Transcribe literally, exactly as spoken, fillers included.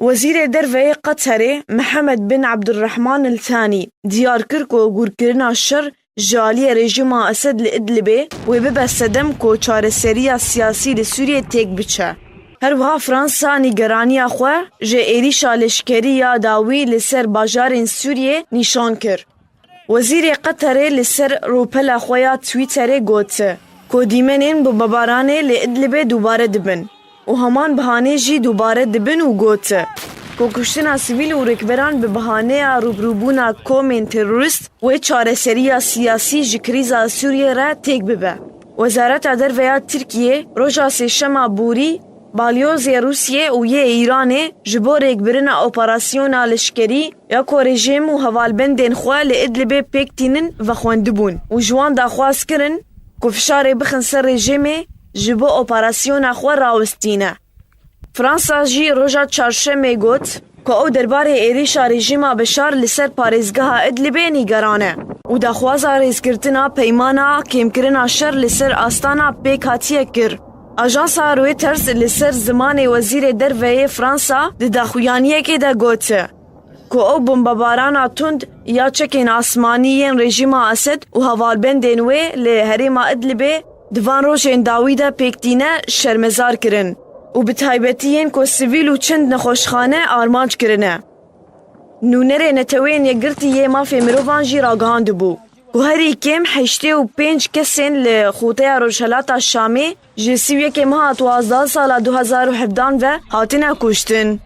Wezîrê Derve yê Qeterê Mihemed bin Ebdurrehman El Tanî diyar kir ku gûrkirina şer ji aliyê rejîma Esed li Idlibê wê bibe sedem ku çareseriya siyasî li Sûriyê têk biçe. Her wiha Fransa nîgeraniya xwe ji êrîşa leşkerî ya dawî li ser bajarên Sûriyê nîşan kir. Wezîrê Qeterê li ser rûpela xwe ya Twitterê got ku dîmenên bombebaranê li Idlibê dubare dibin û heman bihanê jî dubare dibin û got ku kuştina sivîl û rêkberan bi bihaneya rûbirûbûna komên terorîst wê çareseriya siyasî ji krîza Sûriyê re têk bibe. Wezareta Derve ya Tirkiyê roja Sêşema borî balyozê Rûsiyê û yê Îranê ji bo rêkbirina operasyona leşkerî ya ku rejîm û hevalbendên xwe li Idlibê pêk tînin vexwendibûn û ji wan daxwaz kirin ku fişarê bixin ser rejîmê ji bo operasyona xwe rawestîne. Fransa jî roja Çarşemê got ku ew derbarê êrîşa rejîma Beşar li ser parêzgeha Idlibê nîgeran e û daxwaza rêzgirtina peymana kêmkirina şer li ser astana pêk hatiye kir. Ajansa Reuters li ser zimanê wezîrê derve yê Fransa di daxuyaniyekê de got ku ew bombebarana tund ya çekên asmanî yên rejîma Esed û hevalbendên wê li herêma Idlibê di van rojên dawî de pêk tîne şermezar kirin û bi taybetî yên ku sivîl û çend nexweşxane armanc kirine. Nûnerê Neteweyên Yekgirtî yê Mafê Mirovan jî ragihandibû ku herî kêm heştê û pênc kesên li Xûteya Rojhelata Şamê ji sî û yekê meha duwazdeh sala du hezar û hevdehan ve hatine kuştin.